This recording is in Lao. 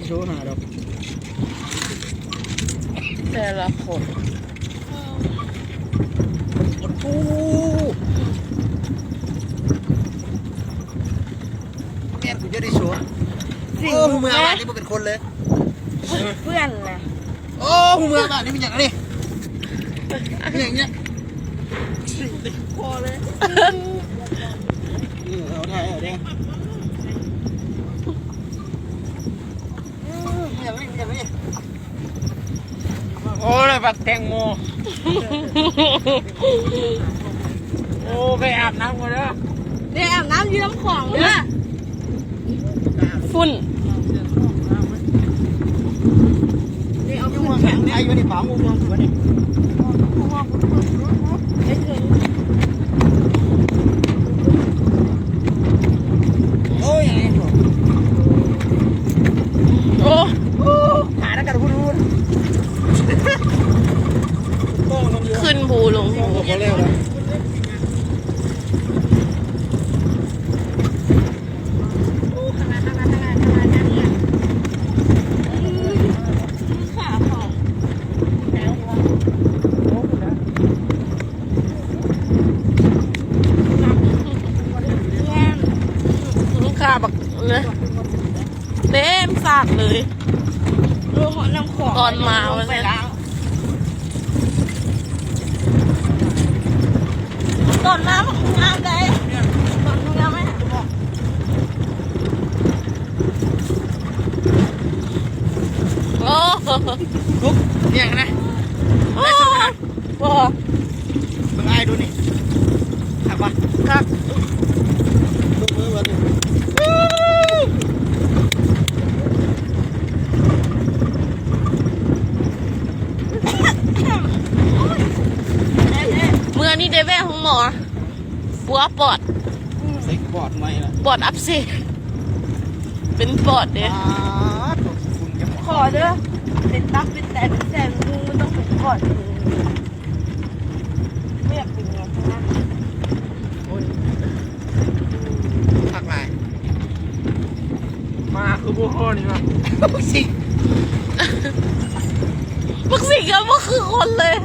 ໂທຫາດອກ ແຕ່ລະຄົນ ໂອ້ ແມ່ນກູເຈົ້າໄດ້ໂຊ. ໂອ້ ເມືອບ້ານນີ້ບໍ່ເປັນຄົນເລີຍ ເປື້ອນນະ. ໂອ້ ເມືອບ້ານນີ້ແມ່ນຫຍັງອັນນີ້ ແມ່ນຫຍັງນີ້ ຕິດຄໍເລີຍ. ເອີ ເອົາ ຖ່າຍເອົາເດ້. ໂອ້ຍ ບັກແຕງໂມ ໂອ້ ໄປອາບນ້ຳກ່ອນເດີ ໄປອາບນ້ຳຢູ່ນ້ຳຂອງເດີ ຝຸ່ນ ນີ້ເອົາຂຶ້ນແຂງໄດ້ຢູ່ນີ້ ປາໝູ່ເມືອງຢູ່ນີ້. ໂອ້ຍ ໂອ້ ຫານຳກັນພຸ້ນ ຂຶ້ນພູລົງພູ ບໍ່ແລ້ວລະ. ຂ້າບັກເນາະ ເຕັມສາກເລີຍ ລົງຮອດນ້ຳຂອງ ຕອນມາວ່າຊັ້ນ ຕອນມາມັນງາມໃດ ຕອນມາງາມໄດ໋. ໂອ້ ລຸກ ຫຍັງນະ ໂອ້ ບໍ່ ເບິ່ງອ້າຍດູນີ້ ຄັກປະ ຄັກ ຍົກມືເບິ່ງ. ເມື່ອນີ້ໄດ້ແວະໂຮງໝໍ ປົວປອດ ເຊັກປອດໃໝ່ລະ ປອດອັກເສບ ເປັນປອດເດ້. ອ່າ ຕົວຝຸ່ນຈະໝົດ ຂໍເດີ ເປັນຕັບເປັນແຕນເປັນແສນ ມຶງບໍ່ຕ້ອງເປັນປອດ ບໍ່ຢາກເປັນຫຍັງທັງນັ້ນ. ໂອ້ຍ ຄັກຫຼາຍ ມາຄືບໍ່ພໍນີ້ວະ ບັກຊິງ ບັກຊິງກໍບໍ່ຄືຄົນເລີຍ.